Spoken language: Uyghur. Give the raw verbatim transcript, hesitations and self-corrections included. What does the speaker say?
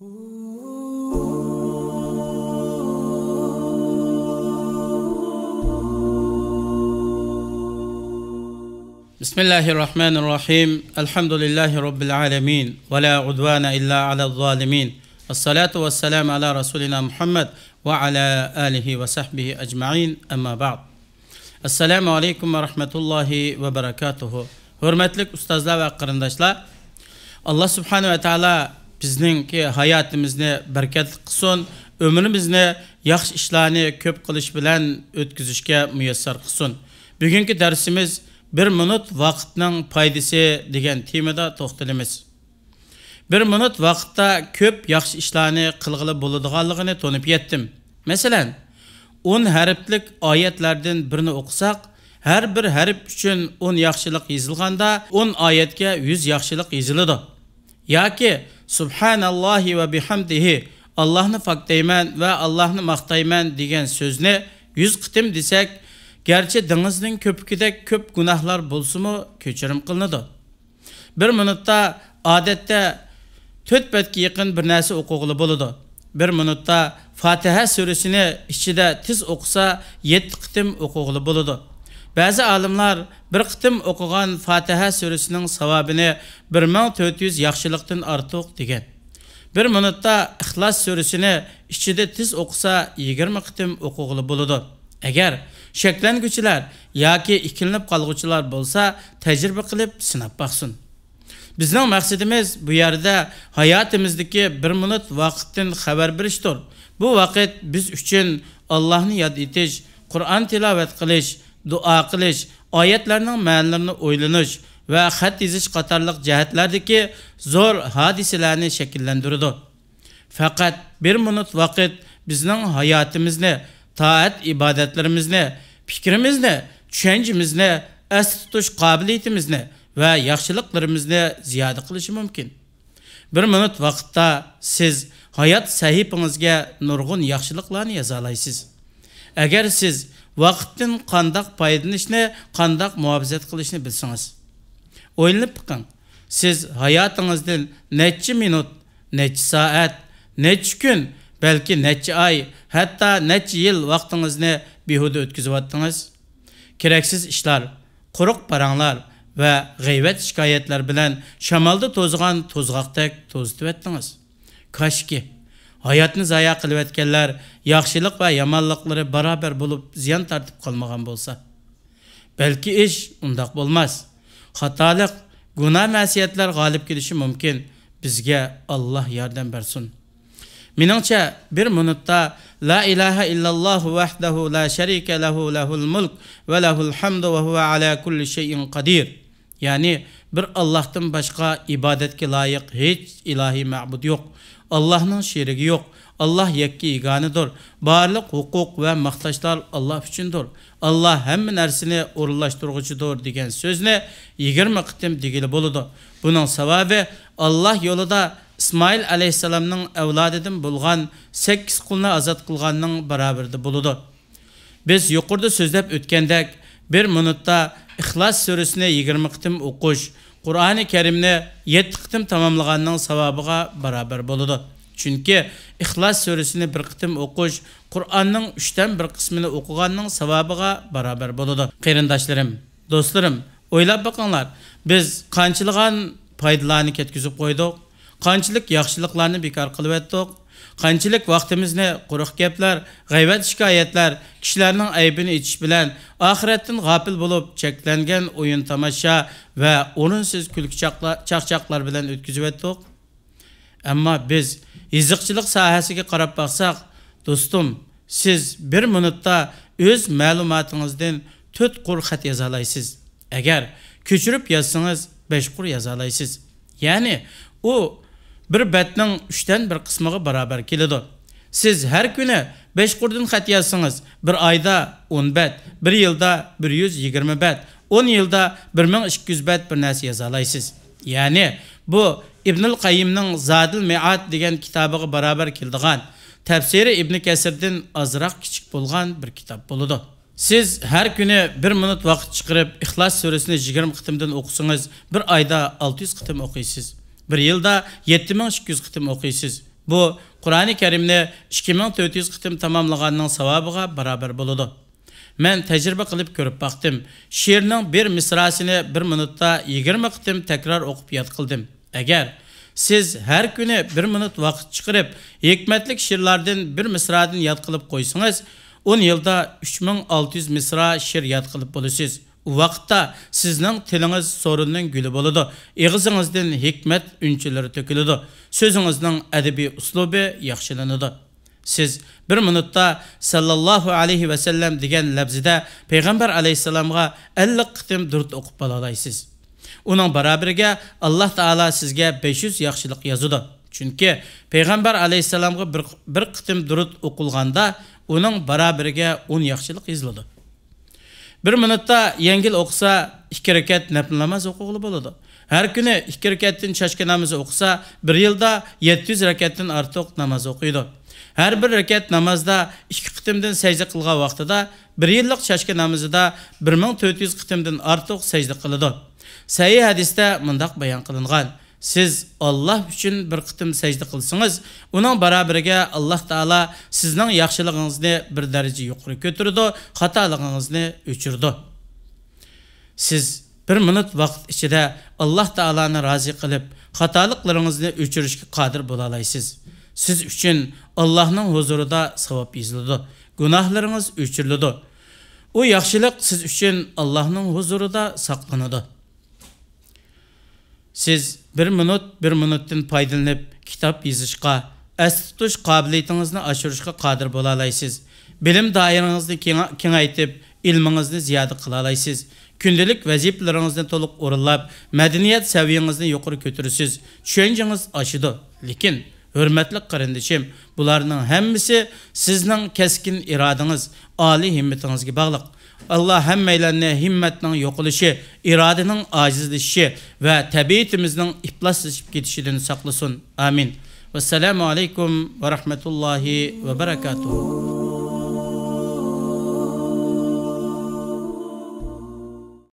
بسم الله الرحمن الرحيم. الحمد لله رب العالمين. ولا عدوان إلا على الظالمين. الصلاة والسلام على رسولنا محمد وعلى آله وصحبه أجمعين. أما بعد. السلام عليكم ورحمة الله وبركاته. ھۆرمەتلىك ئۇستازلار ۋە قېرىنداشلار، ئاللا سۇبھانە ۋە تائالا بىزنىڭكى ھاياتىمىزنى بەرىكەتلىك قىلسۇن، ئۆمرىمىزنى ياخشى ئىشلارنى كۆپ قىلىش بىلەن ئۆتكۈزۈشكە مۇيەسسەر قىلسۇن. بۈگۈنكى دەرسىمىز بىر مىنۇت ۋاقىتنىڭ پايدىسى دېگەن تېمىدا توختىلىمىز. بىر مىنۇت ۋاقىتتا كۆپ ياخشى ئىشلارنى قىلغىلى بولىدىغانلىقىنى تونۇپ يەتتىم. مەسىلەن، ئون ھەرپلىك ئايەتلەردىن بىرنى ئوقۇساق، ھەر بىر ھەرپ ئۈچۈن ئون ياخشىلىق يېزىلغاندا، ئون ئايەتكە يۈز ياخشىلىق يېزىلىدۇ. ياكى سۇبھاناللاھى ۋە بىھەمدىھى، ئاللاھنى پاكتايمەن ۋە ئاللاھنى ماختايمەن دېگەن سۆزنى يۈز قېتىم دېسەك، گەرچە دېڭىزنىڭ كۆپۈكىدەك كۆپ گۇناھلار بولسىمۇ، كەچۈرۈم قىلىنىدۇ. بىر مىنۇتتا ئادەتتە تۆت بەتكە يېقىن بىر نەرسە ئوقۇغىلى بولىدۇ. بىر مىنۇتتا فاتىھە سۈرىسىنى ئىچىدە تېز ئوقۇسا، يەتتە قېتىم ئوقۇغىلى بولىدۇ. بەزى ئالىملار بىر قېتىم ئوقۇغان فاتىھە سۈرىسىنىڭ ساۋابىنى بىر مىڭ تۆت يۈز ياخشىلىقتىن ئارتۇق دېگەن. بىر مىنۇتتا ئىخلاس سۈرىسىنى ئىچىدە تېز ئوقۇسا، يىگىرمە قېتىم ئوقۇغىلى بولىدۇ. ئەگەر شەكلەنگۈچىلەر ياكى ئىككىلىنىپ قالغۇچىلار بولسا، تەجرىبە قىلىپ سىناپ باقسۇن. بىزنىڭ مەقسىتىمىز بۇ يەردە ھاياتىمىزدىكى بىر مىنۇت ۋاقىتتىن خەۋەر بېرىشتۇر. بۇ ۋاقىت بىز ئۈچۈن ئاللاھنى ياد ئېتىش، قۇرئان تىلاۋەت قىلىش، دۇئا قىلىش، ئايەتلەرنىڭ مەنىلىرىنى ئويلىنىش ۋە خەت يېزىش قاتارلىق جەھەتلەردىكى زور ھادىسىلەرنى شەكىللەندۈرىدۇ. پەقەت بىر مىنۇت ۋاقىت بىزنىڭ ھاياتىمىزنى، تائەت-ئىبادەتلىرىمىزنى، پىكرىمىزنى، چۈشەنچىمىزنى، ئەستە تۇتۇش قابىلىيىتىمىزنى ۋە ياخشىلىقلىرىمىزنى زىيادە قىلىشى مۇمكىن. بىر مىنۇت ۋاقىتتا سىز ھايات سەھىپىڭىزگە نۇرغۇن ياخشىلىقلارنى يازالايسىز. ئەگەر سىز ۋاقىتتىن قانداق پايدىلىنىشنى، قانداق مۇھاپىزەت قىلىشنى بىلسىڭىز. ئويلىنىپ بېقىڭ، سىز ھاياتىڭىزدىن نەچچە مىنۇت، نەچچە سائەت، نەچچە كۈن، بەلكى نەچچە ئاي، ھەتتا نەچچە يىل ۋاقتىڭىزنى بىھۇدە ئۆتكۈزۈۋەتتىڭىز. كېرەكسىز ئىشلار، قۇرۇق پاراڭلار ۋە غەيۋەت-شىكايەتلەر بىلەن شامالدا توزۇغان توزغاقتەك توزۇتۇۋەتتىڭىز. كاشكى، ھاياتنى زايە قىلىۋەتكەنلەر ياخشىلىق ۋە يامانلىقلىرى بارابەر بولۇپ زىيان تارتىپ قالمىغان بولسا. بەلكى ئىش ئۇنداق بولماس. خاتالىق، گۇناھ-مەسىيەتلەر غالىب كېلىشى مۇمكىن. بىزگە ئاللاھ ياردەم بەرسۇن. مېنىڭچە، بىر مىنۇتتا لا ئىلاھە ئىللاللاھۇ ۋەھدەھۇ لا شەرىكە لەھۇ لەھۇل مۇلك ۋە لەھۇل ھەمدۇ ۋە ھۇۋە ئەلا كۇللى شەيئىن قەدىر. يەنى، بىر ئاللاھتىن باشقا ئىبادەتكە لايىق ھېچ ئىلاھىي مەبۇد يوق. ئاللاھنىڭ شېرىكى يوق. ئاللاھ يەككە يېگانىدۇر. بارلىق ھوقۇق ۋە ماختاشلار ئاللاھ ئۈچۈندۇر. ئاللاھ ھەممە نەرسىنى ئورۇنلاشتۇرغۇچىدۇر دېگەن سۆزنى يىگىرمە قېتىم دېگىلى بولىدۇ. بۇنىڭ ساۋابى ئاللاھ يولىدا ئىسمائىل ئەلەيھىسسالامنىڭ ئەۋلادىدىن بولغان سەككىز قۇلنى ئازاد قىلغاننىڭ باراۋىرىدە بولىدۇ. بىز يۇقىرىدا سۆزلەپ ئۆتكەندەك، بىر مىنۇتتا ئىخلاس سۈرىسىنى يىگىرمە قېتىم ئوقۇش، قۇرئانى كەرىمنى يەتتە قېتىم تاماملىغاننىڭ ساۋابىغا باراۋەر بولىدۇ. چۈنكى ئىخلاس سۈرىسىنى بىر قېتىم ئوقۇش قۇرئاننىڭ ئۈچتىن بىر قىسمىنى ئوقۇغاننىڭ ساۋابىغا باراۋەر بولىدۇ. قېرىنداشلىرىم، دوستلىرىم، ئويلاپ بېقىڭلار، بىز قانچىلىغان پايدىلارنى كەتكۈزۈپ قويدۇق؟ قانچىلىك ياخشىلىقلارنى بىكار قىلىۋەتتۇق؟ قانچىلىك ۋاقتىمىزنى قۇرۇق گەپلەر، غەيۋەت-شىكايەتلەر، كىشىلەرنىڭ ئەيىبىنى ئېچىش بىلەن ئاخىرەتتىن غاپىل بولۇپ، چەكلەنگەن ئويۇن-تاماشا ۋە ئورۇنسىز كۈلكە-چاقلا-، چاقچاقلار بىلەن ئۆتكۈزۈۋەتتۇق؟ ئەمما بىز يېزىقچىلىق ساھەسىگە قاراپ باقساق، دوستۇم، سىز بىر مىنۇتتا ئۆز مەلۇماتىڭىزدىن تۆت قۇر خەت يازالايسىز. ئەگەر كۆچۈرۈپ يازسىڭىز، بەش قۇر يازالايسىز. يەنى ئۇ بىر بەتنىڭ ئۈچتىن بىر قىسمىغا باراۋەر كېلىدۇ. سىز ھەر كۈنى بەش قۇردىن خەت يازسىڭىز، بىر ئايدا ئون بەت، بىر يىلدا بىر يۈز يىگىرمە بەت، ئون يىلدا بىر مىڭ ئىككى يۈز بەت بىر نەرسە يازالايسىز. يەنى بۇ ئىبنۇل قەييىمنىڭ زادىل مەئاد دېگەن كىتابىغا باراۋەر كېلىدىغان، تەپسىرى ئىبنى كەسىردىن ئازراق كىچىك بولغان بىر كىتاب بولىدۇ. سىز ھەر كۈنى بىر مىنۇت ۋاقىت چىقىرىپ، ئىخلاس سۈرىسىنى يىگىرمە قېتىمدىن ئوقۇسىڭىز، بىر ئايدا ئالتە يۈز قېتىم ئوقۇيسىز. بىر يىلدا يەتتە مىڭ ئىككى يۈز قېتىم ئوقۇيسىز. بۇ قۇرئانى كەرىمنى ئىككى مىڭ تۆت يۈز قېتىم تاماملىغاننىڭ ساۋابىغا باراۋەر بولىدۇ. مەن تەجرىبە قىلىپ كۆرۈپ باقتىم. شېئىرنىڭ بىر مىسراسىنى بىر مىنۇتتا يىگىرمە قېتىم تەكرار ئوقۇپ ياد قىلدىم. ئەگەر سىز ھەر كۈنى بىر مىنۇت ۋاقىت چىقىرىپ، ھېكمەتلىك شېئىرلاردىن بىر مىسرادىن ياد قىلىپ قويسىڭىز، ئون يىلدا ئۈچ مىڭ ئالتە يۈز مىسرا شېئىر ياد قىلىپ بولىسىز. ئۇ ۋاقىتتا سىزنىڭ تىلىڭىز سورۇننىڭ گۈلى بولىدۇ، ئېغىزىڭىزدىن ھېكمەت ئۈنچىلىرى تۆكۈلىدۇ، سۆزىڭىزنىڭ ئەدەبىي ئۇسلۇبى ياخشىلىنىدۇ. سىز بىر مىنۇتتا ساللاللاھۇ ئەلەيھى ۋەسەللەم دېگەن لەپزىدە پەيغەمبەر ئەلەيھىسسالامغا ئەللىك قېتىم دۇرۇت ئوقۇپ بولالايسىز. ئۇنىڭ باراۋىرىگە ئاللاھ تائالا سىزگە بەش يۈز ياخشىلىق يازىدۇ. چۈنكى پەيغەمبەر ئەلەيھىسسالامغا بىر، بىر قېتىم دۇرۇت ئوقۇلغاندا، ئۇنىڭ باراۋىرىگە ئون ياخشىلىق يېزىلىدۇ. بىر مىنۇتتا يەڭگىل ئوقۇسا، ئىككى رەكەت نەپلى ناماز ئوقۇغىلى بولىدۇ. ھەر كۈنى ئىككى رەكەتتىن چاشكا نامىزى ئوقۇسا، بىر يىلدا يەتتە يۈز رەكەتتىن ئارتۇق ناماز ئوقۇيدۇ. ھەر بىر رەكەت نامازدا ئىككى قېتىمدىن سەجدە قىلغان ۋاقتىدا، بىر يىللىق چاشكا نامىزىدا بىر مىڭ تۆت يۈز قېتىمدىن ئارتۇق سەجدە قىلىدۇ. سەھىھ ھەدىستە مۇنداق بايان قىلىنغان: سىز ئاللاھ ئۈچۈن بىر قېتىم سەجدە قىلسىڭىز، ئۇنىڭ باراۋىرىگە ئاللاھ تائالا سىزنىڭ ياخشىلىقىڭىزنى بىر دەرىجە يۇقىرى كۆتۈرىدۇ، خاتالىقىڭىزنى ئۆچۈرىدۇ. سىز بىر مىنۇت ۋاقىت ئىچىدە ئاللاھ تائالانى رازى قىلىپ، خاتالىقلىرىڭىزنى ئۆچۈرۈشكە قادىر بولالايسىز. سىز ئۈچۈن ئاللاھنىڭ ھۇزۇرىدا ساۋاب يېزىلىدۇ، گۇناھلىرىڭىز ئۆچۈرۈلىدۇ. ئۇ ياخشىلىق سىز ئۈچۈن ئاللاھنىڭ ھۇزۇرىدا ساقلىنىدۇ. سىز بىر مىنۇت، بىر مىنۇتتىن پايدىلىنىپ، كىتاب يېزىشقا، ئەستە تۇتۇش قابىلىيىتىڭىزنى ئاشۇرۇشقا قادىر بولالايسىز. بىلىم دائىرىڭىزنى كېڭە-، كېڭەيتىپ، ئىلمىڭىزنى زىيادە قىلالايسىز. كۈندىلىك ۋەزىپىلىرىڭىزنى تولۇق ئورۇنلاپ، مەدەنىيەت سەۋىيەڭىزنى يۇقىرى كۆتۈرىسىز. چۈشەنچىڭىز ئاشىدۇ. لېكىن، ھۆرمەتلىك قېرىندىشىم، بۇلارنىڭ ھەممىسى سىزنىڭ كەسكىن ئىرادىڭىز، ئالىي ھىممىتىڭىزگە باغلىق. ئاللاھ ھەممەيلەننى ھىممەتنىڭ يوقىلىشى، ئىرادىنىڭ ئاجىزلىشىشى ۋە تەبىئىتىمىزنىڭ ئىپلاسلىشىپ كېتىشىدىن ساقلىسۇن. ئامىن. ۋەسسالامۇ ئەلەيكۇم ۋە رەھمەتۇللاھى ۋە بەرەكاتۇھۇ.